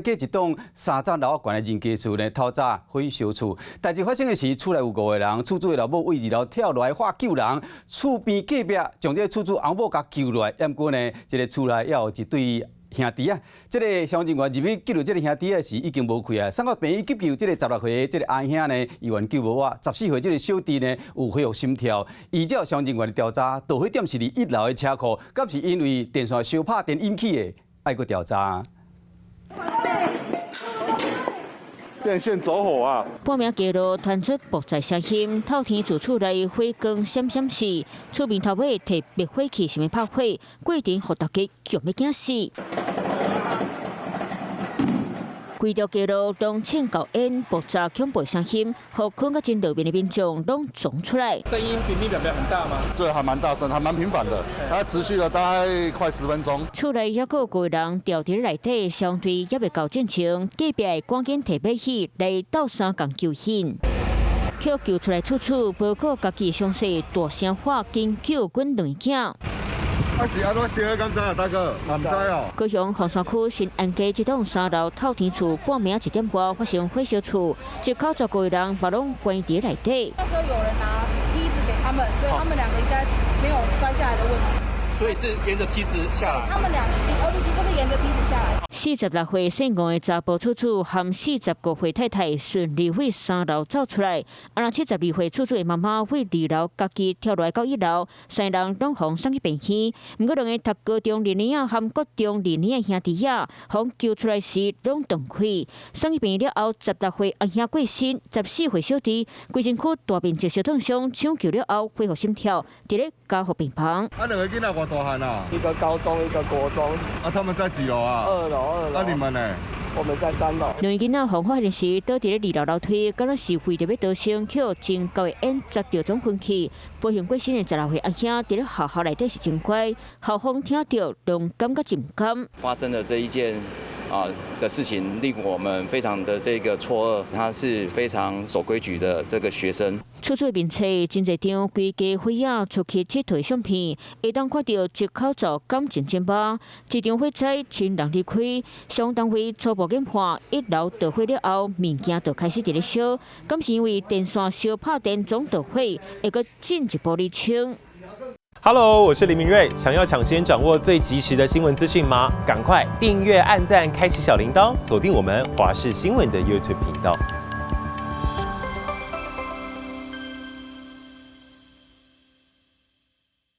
街一棟30樓懸的人家厝呢，透早火燒厝。代誌發生的時，厝內有五個人，厝主的老母對二樓跳落來喊救人，厝邊隔壁將這个厝主翁某共救落來。毋過呢，這个厝內猶有一對兄弟啊，這个消防人員入去救這个兄弟的時，已經無氣啊，送到病院急救。這个16歲這个阿兄呢，猶原救無活；14歲這个小弟呢，有恢復心跳。依照消防人員的調查，導火點是佇一樓的車庫，敢是因為電線相拍電引起的，愛閣調查。電線走火啊！半暝街路傳出爆炸聲音，透天厝厝內火光閃閃時，厝邊頭尾提滅火器想欲拍火，過程予大家強欲驚死。規條街路攏衝厚煙，爆炸恐怖聲音，予睏甲真落眠的民眾攏傱出來。聲音頻率有沒有很大嗎？這還蠻大聲，還蠻頻繁的，它持續了大概快10分鐘。厝內猶閣有五個人牢佇內底，消防隊猶未到進前，隔壁趕緊提馬戲來鬥相共救援。予救出來厝主，無顧家己傷勢，大聲喊緊救阮兩个囝。啊是按怎燒的，敢知啊，大哥？毋知哦。高雄鳳山區新安街這棟三樓透天厝，半暝1點外發生火燒厝，一口十個人嘛攏關佇內底。那時候有人拿梯子給他們，所以他們兩個應該沒有摔下來的問題。所以是沿着梯子下來。他們兩個兒子媳婦是沿着梯子下來。46歲姓王的查埔厝主和45歲太太順利對三樓走出來，啊，若72歲厝主的媽媽對二樓家己跳落來到一樓，三人攏予送去病院。毋過兩个讀高中二年仔和國中二年的兄弟仔，予救出來時攏斷氣。送去病院了後，16歲阿兄過身，14歲小弟規身軀大面積燒燙傷，搶救了後恢復心跳，佇咧加護病房。啊，兩個囡仔偌大漢啊？一個高中，一個國中。啊，他們在幾樓啊？二樓。那你們呢？我們在三樓。兩个囡仔予發現時，倒佇咧二樓樓梯，敢若是為著欲逃生，予真厚的煙砸著總昏去。不幸過身的16歲阿兄，佇咧學校內底是真乖，校方聽著攏感覺真毋甘。發生的這一件啊的事情，令我們非常的這個錯愕。他是非常守規矩的這個學生。厝主面冊真濟張規家伙仔出去𨑨迌的相片，會當看著一口罩感情真歹。這場火災親人離開，消防單位初步研判，一樓著火了後，物件就開始佇咧燒，敢是因為電線相拍電總導火，會閣進一步釐清。 Hello，我是林明瑞。想要搶先掌握最及時的新聞資訊嗎？趕快訂閱、按讚、開啟小鈴鐺，鎖定我們華視新聞的 YouTube 頻道。